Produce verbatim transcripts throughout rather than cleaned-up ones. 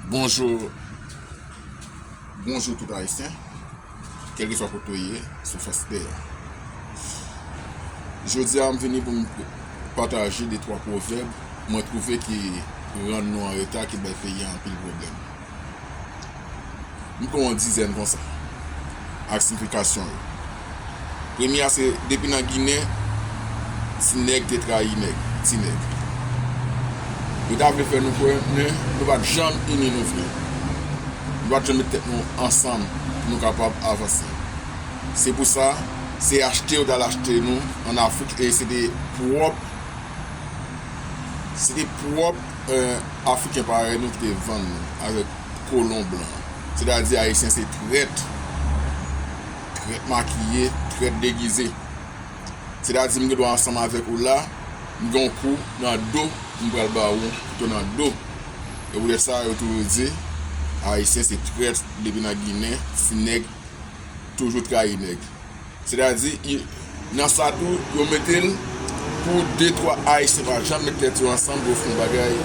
Bonjou, bonjou tout Ayisyen, kèlkeswa kote w ye sou fas tè a. Jodi a, m vini pou m pataje de twa pwovèb mwen twouve ki rann nou an reta, ki bay peyi a anpil pwoblèm. M pran yon dizèn konsa, ak siyifikasyon yo. Premye a se, depi nan Ginen, ti nèg te trayi nèg, ti nèg. Yo ta vle fè nou kwè, men nou pa t janm ini nou vre. Nou pa t janm met tèt nou ansanm pou nou kapab avanse. Se pou sa, se achte yo t al achte nou ann Afrik, e se te pwòp, se te pwòp, eh, Afriken parèy nou ki te vann nou avèk kolon blan. Sètadi Ayisyen se trèt, trèt makiye, trèt degize. Sètadi m gen dwa ansanm avèk ou la, m gen yon kou nan do, m pral ba ou yon kouto nan do. E poutèt sa, yo toujou di, Ayisyen se trèt, depi nan Ginen, ti nèg toujou trayi nèg. Sètadi, i, nan sa tou, yo mete l pou de twa Ayisyen pa janm met tèt yo ansanm pou yo fè yon bagay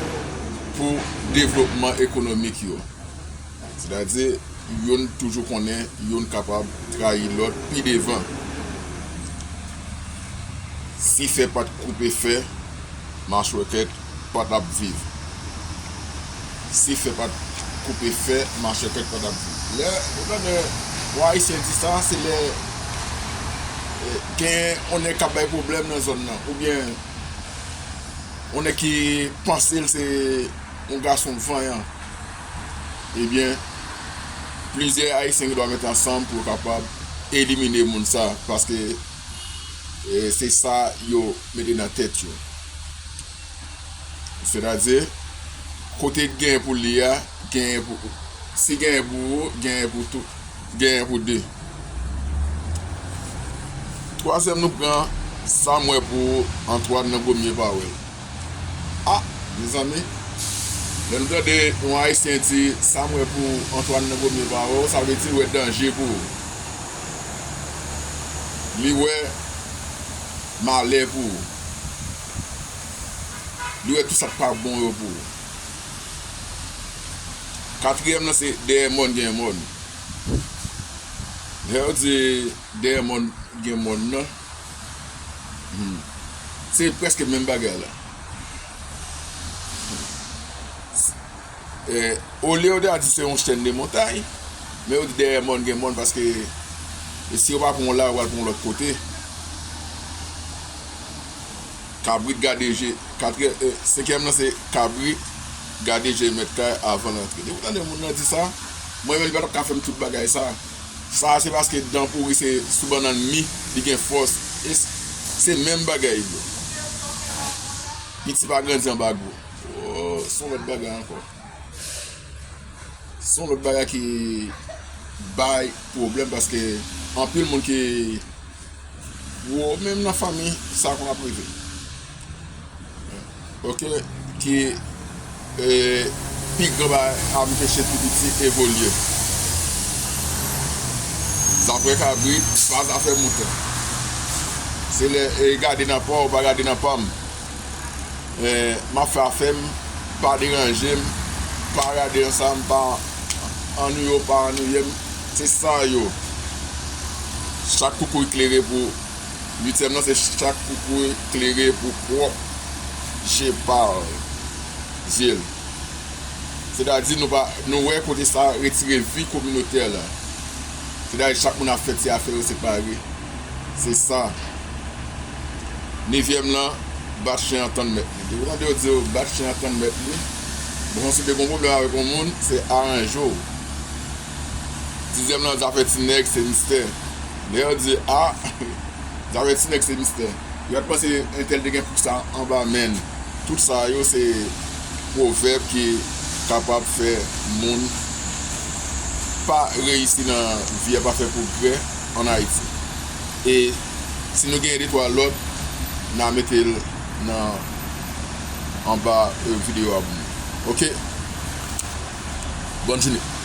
pou devlopman ekonomik yo. Sètadi, youn toujou konnen youn kapab trayi lòt pi devan. Si fè pa t koupe fè, machwèkèt pa t ap viv. Si fè pa t koupe fè, machwèkèt pa t ap viv. Lè ou tande yon Ayisyen di sa, se lè, eh, gen yon nèg k ap bay pwoblèm nan zòn nan, oubyen yon nèg ki panse l se yon gason vanyan. Ebyen, plizyè Ayisyen gen dwa met ansanm pou yo kapab elimine moun sa, paske, eh, se sa yo mete nan tèt yo. Sètadi, kote genyen pou li a, genyen pou, si genyen pou ou, genyen pou tou, genyen pou de. Twazyèm nou pran, sa m wè pou ou, Antoine nan gwo mye pa wè l. A, mezanmi, lè nou tande yon Ayisyen di, sa m wè pou ou, Antoine nan gwo mye pa wè l, sa vle di l wè danje pou ou. Li wè malè pou ou. Li wè tout sa k pa bon yo pou ou. Katriyèm nan se dèyè mòn gen mòn. Lè yo di dèyè mòn gen mòn nan, hmm, se prèske menm bagay la. Eh, olye yo ta di se yon chèn de montay, men yo di dèyè mòn gen mòn paske, eh, si yo pa pran w la, yo pral pran w lòt kote. Kabrit gade je, katriyè, eh, senkyèm nan se kabrit gade je mèt kay avan l antre. Depi w tande moun nan di sa, mwen menm li pa t ap ka fè m tout bagay sa. Sa a se paske dan pouri se sou bannann mi, li gen fòs. E s-, se menm bagay yo. Piti pa grandi anba gwo. Oh, se yon lòt bagay ankò. Se yon lòt bagay ki bay pwoblèm paske anpil moun ki gwo, menm nan fanmi, sa konn ap rive. Ok, ki, eh, pi gran bagay a m te chèche pi piti evolye. Zafè kabrit, pa zafè mouton. Se lè, eh, gade nan pa w, pa gade nan pa m. Eh, m ap fè afè m, pa deranje m, pa gade ansanm, pa annuiye w, pa annuiye m. Se sa yo. Chak koukouy klere pou, uityèm nan, se chak koukouy klere pou pwòp je pa l, zye l. Sètadi nou pa, nou wè kote sa retire vi kominotè la. Sètadi chak moun ap fè ti afè yo separe. Se sa. Nevyèm lan, bat chen an tann mèt li. Depi w tande yo di yo bat chen an tann mèt li, bon, si w te gen yon pwoblèm avèk yon moun, se aranje w. Dizyèm lan, zafè ti nèg se mistè. Lè yo di, a, zafè ti nèg se mistè. Yo pa t panse entèl te gen kou sa anba men l. Tout sa yo se pwovèb ki kapab fè moun pa reyisi nan vi a, pa fè pwogrè ann Ayiti. E si nou gen de twa lòt, n a mete l nan, anba, eh, videyo a pou nou. Ok? Bòn jounen.